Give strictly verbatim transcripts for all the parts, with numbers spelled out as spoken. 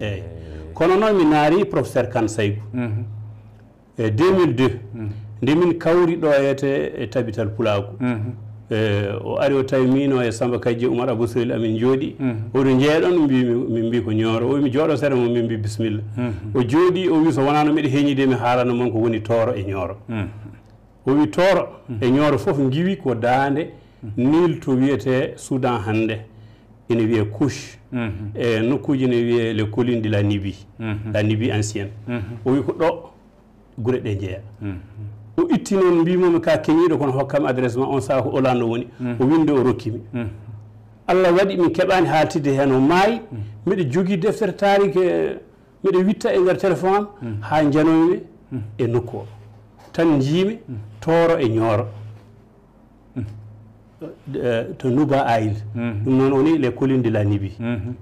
Eyi. Kono noon mi naari professeur Kan Saygu. Mhm. E deux mille deux, Mhm. nde min kawri ɗo e te-, e Tabital Pulaagu. Mhm. E, o ari o tawi miino e Samba Kajje Umar Abou Selil amin njooɗi. Mhm. Oɗo jeeɗon, mbi, mi, min mbi ko Ñooro. O wi mi jooɗo seeɗa mo, min mbi bismilla. Mhm. O jooɗi, o wi so wonano miɗo heñide, mi haalana mon ko woni Tooro e Ñooro. Mhm. O wi Tooro Mhm. e Ñooro fof ngiwi ko daande Mhm. Nil to wiyete Soudan hannde. Ina wiyee Couche. Mhm. E nokkuuji ne wiyee les collines de la Nubie. Mhm. La Nubie ancienne. Mhm. O wi ko ɗo gure ɗe njeeya. Mhm. O itti noon, mbimomi ka keñiiɗo, kono hokkam adresse ma. On saha ko Hollande woni. Mhm. O winde, o rokki mi. Mhm. Allah waɗi min keɓaani haaltidde heen, o maayi. Mhm. Miɗo jogii deftere taariki, miɗo witta e nder téléphone am, Mhm. haa njanoymi Mhm. e nokku o. Tan njiimi Mhm. Tooro e Ñooro. Mhm. Eh, to Nuba Isle. Mhm. Ɗum noon woni les collines de la Nubie. Mhm.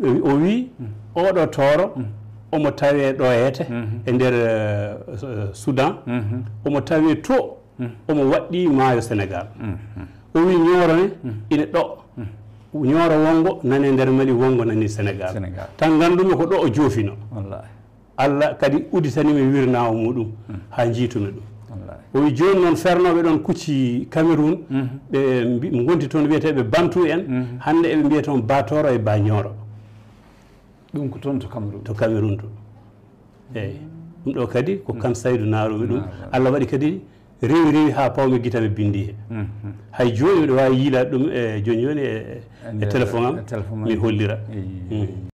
O, o wi, Mhm. oɗo Tooro, Mhm. omo tawee ɗo eete, Mhm. e nder, eh, Soudan. Mhm. Omo tawee to, Mhm. omo waɗɗi maayo Sénégal. Mhm. O wi Ñooro ne, Mhm. ina ɗo. Mhm. Ñooro wonngo nani nder Mali, wonngo nani Sénégal. Sénégal. Tan nganndumi ko ɗo o joofino. Wallaahi. Allah kadi udditanimi wirnaawo muɗum, Hmm. haa njiitumi ɗum. Wallaahi. O wi jooni noon fernooɓe ɗoon kucci Cameroun, Mhm. ɓe mbi-, ngonti toon wiyeteeɓe Bantu en, Mhm. hannde eɓe mbiya toon Ba Tooro e Ba Ñooro. Ɗum ko toon to Cameroun? To Cameroun to. Eeyi. Ɗum ɗo kadi ko Hmm. Kan Saydu naarumi ɗum. Naarumi. Allah waɗi kadi rewi rewi haa pawmi gite am binndi he. Mhm. Hay jooni miɗo waawi yiilaade ɗum e jooni jooni e, e E nder téléphone am, e téléphone mi am. Hollira. Eeyi. Mhm.